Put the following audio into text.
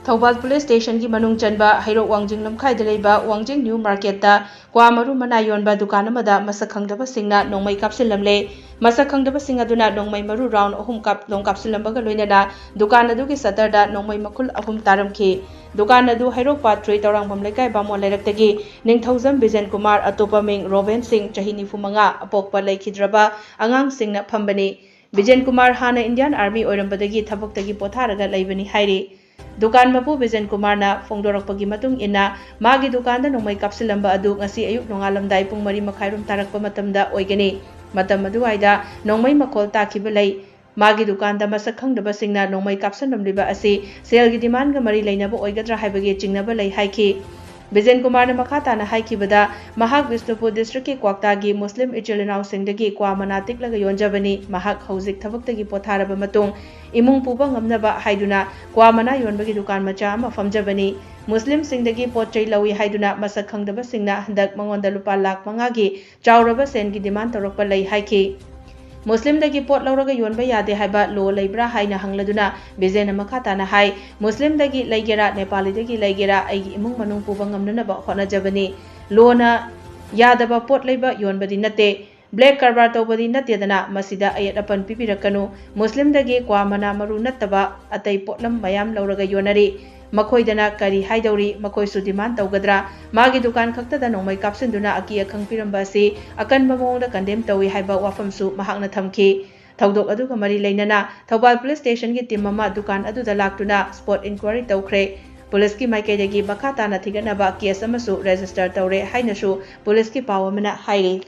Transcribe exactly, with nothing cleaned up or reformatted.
Thoubal police ꯁ꯭ꯇꯦꯁꯟꯒꯤ ꯃꯅꯨꯡ ꯆꯟꯕ ꯍꯩꯔꯣꯛ ꯋꯥꯡꯖꯤꯡ ꯂꯝꯈꯥꯏꯗ ꯂꯩꯕ ꯋꯥꯡꯖꯤꯡ ꯅ꯭ꯌꯨ ꯃꯥꯔꯀꯦꯠꯇ ꯀ꯭ꯋꯥ ꯃꯔꯨ ꯃꯅꯥ ꯌꯣꯟꯕ ꯗꯨꯀꯥꯟ ꯑꯃꯗ ꯃꯁꯛ ꯈꯪꯗꯕꯁꯤꯡꯅ ꯅꯣꯡꯃꯩ ꯀꯥꯞꯁꯤꯜꯂꯝꯂꯦ꯫ ꯃꯁꯛ ꯈꯪꯗꯕꯁꯤꯡ ꯑꯗꯨꯅ ꯅꯣꯡꯃꯩ ꯃꯔꯨ ꯔꯥꯎꯟ ꯑꯍꯨꯝ ꯀꯥꯞ-, ꯂꯣꯡ ꯀꯥꯞꯁꯤꯜꯂꯝꯕꯒ ꯂꯣꯏꯅꯅ ꯗꯨꯀꯥꯟ ꯑꯗꯨꯒꯤ ꯁꯇꯔꯗ ꯅꯣꯡꯃꯩ ꯃꯈꯨꯜ ꯑꯍꯨꯝ ꯇꯥꯔꯝꯈꯤ꯫ ꯗꯨꯀꯥꯟ ꯑꯗꯨ ꯍꯩꯔꯣꯛ ꯄꯥꯠ ꯊ꯭ꯔꯤ ꯇꯧꯔꯥꯡꯕꯝ ꯂꯩꯀꯥꯏ ꯕꯥꯃꯣꯟ ꯂꯩꯔꯛꯇꯒꯤ ꯅꯤꯡꯊꯧꯖꯝ ꯕꯤꯖꯦꯟ ꯀꯨꯃꯥꯔ, ꯑꯇꯣꯞꯄ ꯃꯤꯡ ꯔꯣꯕꯦꯟ ꯁꯤꯡ, ꯆꯍꯤ ꯅꯤꯐꯨ ꯃꯉꯥ, ꯑꯄꯣꯛꯄ ꯂꯩꯈꯤꯗ꯭ꯔꯕ ꯑꯉꯥꯡꯁꯤꯡꯅ ꯐꯝꯕꯅꯤ꯫ ꯕꯤꯖꯦꯟ ꯀꯨꯃꯥꯔ ꯍꯥꯟꯅ ꯏꯟꯗꯤꯌꯥꯟ ꯑꯥꯔꯃꯤ ꯑꯣꯏꯔꯝꯕꯗꯒꯤ ꯊꯕꯛꯇꯒꯤ ꯄꯣꯊꯥꯔꯒ ꯂꯩꯕꯅꯤ ꯍꯥꯏꯔꯤ꯫ ꯗꯨꯀꯥꯟ ꯃꯄꯨ ꯕꯤꯖꯦꯟ ꯀꯨꯃꯥꯔꯅ ꯐꯣꯡꯗꯣꯔꯛꯄꯒꯤ ꯃꯇꯨꯡ ꯏꯟꯅ, ꯃꯥꯒꯤ ꯗꯨꯀꯥꯟꯗ ꯅꯣꯡꯃꯩ ꯀꯥꯞꯁꯤꯜꯂꯝꯕ ꯑꯗꯨ ꯉꯁꯤ ꯑꯌꯨꯛ ꯅꯣꯡꯉꯥꯜꯂꯝꯗꯥꯏ ꯄꯨꯡ ꯃꯔꯤ ꯃꯈꯥꯏꯔꯣꯝ ꯇꯥꯔꯛꯄ ꯃꯇꯝꯗ ꯑꯣꯏꯒꯅꯤ꯫ ꯃꯇꯝ ꯑꯗꯨꯋꯥꯏꯗ ꯅꯣꯡꯃꯩ ꯃꯈꯣꯜ ꯇꯥꯈꯤꯕ ꯂꯩ꯫ ꯃꯥꯒꯤ ꯗꯨꯀꯥꯟꯗ ꯃꯁꯛ ꯈꯪꯗꯕꯁꯤꯡꯅ ꯅꯣꯡꯃꯩ ꯀꯥꯞꯁꯤꯜꯂꯝꯂꯤꯕ ꯑꯁꯤ ꯁꯦꯜꯒꯤ ꯗꯤꯃꯥꯟꯒ ꯃꯔꯤ ꯂꯩꯅꯕ ꯑꯣꯏꯒꯗ꯭ꯔꯥ ꯍꯥꯏꯕꯒꯤ ꯆꯤꯡꯅꯕ ꯂꯩ ꯍꯥꯏꯈꯤ꯫ ꯕꯤꯖꯦꯟ ꯀꯨꯃꯥꯔꯅ ꯃꯈꯥ ꯇꯥꯅ ꯍꯥꯏꯈꯤꯕꯗ, ꯃꯍꯥꯛ ꯕꯤꯁꯅꯨꯄꯨꯔ ꯗꯤꯁꯇ꯭ꯔꯤꯛꯀꯤ ꯀ꯭ꯋꯥꯛꯇꯥꯒꯤ ꯃꯨꯁꯂꯤꯝ ꯏꯆꯤꯜ ꯏꯅꯥꯎꯁꯤꯡꯗꯒꯤ ꯀ꯭ꯋꯥ ꯃꯅꯥ ꯇꯤꯛꯂꯒ ꯌꯣꯟꯖꯕꯅꯤ꯫ ꯃꯍꯥꯛ ꯍꯧꯖꯤꯛ ꯊꯕꯛꯇꯒꯤ ꯄꯣꯊꯥꯔꯕ ꯃꯇꯨꯡ ꯏꯃꯨꯡ ꯄꯨꯕ ꯉꯝꯅꯕ ꯍꯥꯏꯗꯨꯅ ꯀ꯭ꯋꯥ ꯃꯅꯥ ꯌꯣꯟꯕꯒꯤ ꯗꯨꯀꯥꯟ ꯃꯆꯥ ꯑꯃ ꯐꯝꯖꯕꯅꯤ꯫ ꯃꯨꯁꯂꯤꯝꯁꯤꯡꯗꯒꯤ ꯄꯣꯠ ꯆꯩ ꯂꯧꯏ ꯍꯥꯏꯗꯨꯅ ꯃꯁꯛ ꯈꯪꯗꯕꯁꯤꯡꯅ ꯍꯟꯗꯛ ꯃꯉꯣꯟꯗ ꯂꯨꯄꯥ ꯂꯥꯈ ꯃꯉꯥꯒꯤ ꯆꯥꯎꯔꯕ ꯁꯦꯟꯒꯤ ꯗꯤꯃꯥꯟ ꯇꯧꯔꯛꯄ ꯂꯩ ꯍꯥꯏꯈꯤ꯫ ꯃꯨꯁꯂꯤꯝꯗꯒꯤ ꯄꯣꯠ ꯂꯧꯔꯒ ꯌꯣꯟꯕ ꯌꯥꯗꯦ ꯍꯥꯏꯕ ꯂꯣ ꯂꯩꯕ꯭ꯔꯥ ꯍꯥꯏꯅ ꯍꯪꯂꯗꯨꯅ ꯕꯤꯖꯦꯟꯅ ꯃꯈꯥ ꯇꯥꯅ ꯍꯥꯏ, ꯃꯨꯁꯂꯤꯝꯗꯒꯤ ꯂꯩꯒꯦꯔꯥ, ꯅꯦꯄꯥꯂꯤꯗꯒꯤ ꯂꯩꯒꯦꯔꯥ, ꯑꯩꯒꯤ ꯏꯃꯨꯡ ꯃꯅꯨꯡ ꯄꯨꯕ ꯉꯝꯅꯅꯕ ꯍꯣꯠꯅꯖꯕꯅꯤ꯫ ꯂꯣꯅ ꯌꯥꯗꯕ ꯄꯣꯠ ꯂꯩꯕ ꯌꯣꯟꯕꯗꯤ ꯅꯠꯇꯦ, ꯕ꯭ꯂꯦꯛ ꯀꯔꯕꯥꯔ ꯇꯧꯕꯗꯤ ꯅꯠꯇꯦꯗꯅ, ꯃꯁꯤꯗ ꯑꯌꯦꯠ ꯑꯄꯟ ꯄꯤꯕꯤꯔꯛꯀꯅꯨ꯫ ꯃꯨꯁꯂꯤꯝꯗꯒꯤ ꯀ꯭ꯋꯥ ꯃꯅꯥ ꯃꯔꯨ ꯅꯠꯇꯕ ꯑꯇꯩ ꯄꯣꯠꯂꯝ ꯃꯌꯥꯝ ꯂꯧꯔꯒ ꯌꯣꯟꯅꯔꯤ꯫ ꯃꯈꯣꯏꯗꯅ ꯀꯔꯤ ꯍꯥꯏꯗꯧꯔꯤ? ꯃꯈꯣꯏꯁꯨ ꯗꯤꯃꯥꯟ ꯇꯧꯒꯗ꯭ꯔꯥ? ꯃꯥꯒꯤ ꯗꯨꯀꯥꯟ ꯈꯛꯇꯗ ꯅꯣꯡꯃꯩ ꯀꯥꯞꯁꯤꯟꯗꯨꯅ ꯑꯀꯤ ꯑꯈꯪ ꯄꯤꯔꯝꯕ ꯑꯁꯤ ꯑꯀꯟꯕ ꯃꯑꯣꯡꯗ ꯀꯟꯗꯦꯝ ꯇꯧꯏ ꯍꯥꯏꯕ ꯋꯥꯐꯝꯁꯨ ꯃꯍꯥꯛꯅ ꯊꯝꯈꯤ꯫ ꯊꯧꯗꯣꯛ ꯑꯗꯨꯒ ꯃꯔꯤ ꯂꯩꯅꯅ ꯊꯧꯕꯥꯜ ꯄꯨꯂꯤꯁ ꯁ꯭ꯇꯦꯁꯟꯒꯤ ꯇꯤꯝ ꯑꯃ ꯗꯨꯀꯥꯟ ꯑꯗꯨꯗ ꯂꯥꯛꯇꯨꯅ ꯁ꯭ꯄꯣꯠ ꯏꯟꯀ꯭ꯋꯥꯏꯔꯤ ꯇꯧꯈ꯭ꯔꯦ꯫ ꯄꯨꯂꯤꯁꯀꯤ ꯃꯥꯏꯀꯩꯗꯒꯤ ꯃꯈꯥ ꯇꯥꯅ ꯊꯤꯒꯠꯅꯕ ꯀꯦꯁ ꯑꯃꯁꯨ ꯔꯦꯖꯤꯁꯇꯔ ꯇꯧꯔꯦ ꯍꯥꯏꯅꯁꯨ ꯄꯨꯂꯤꯁꯀꯤ ꯄꯥꯎ ꯑꯃꯅ ꯍꯥꯏꯔꯤ꯫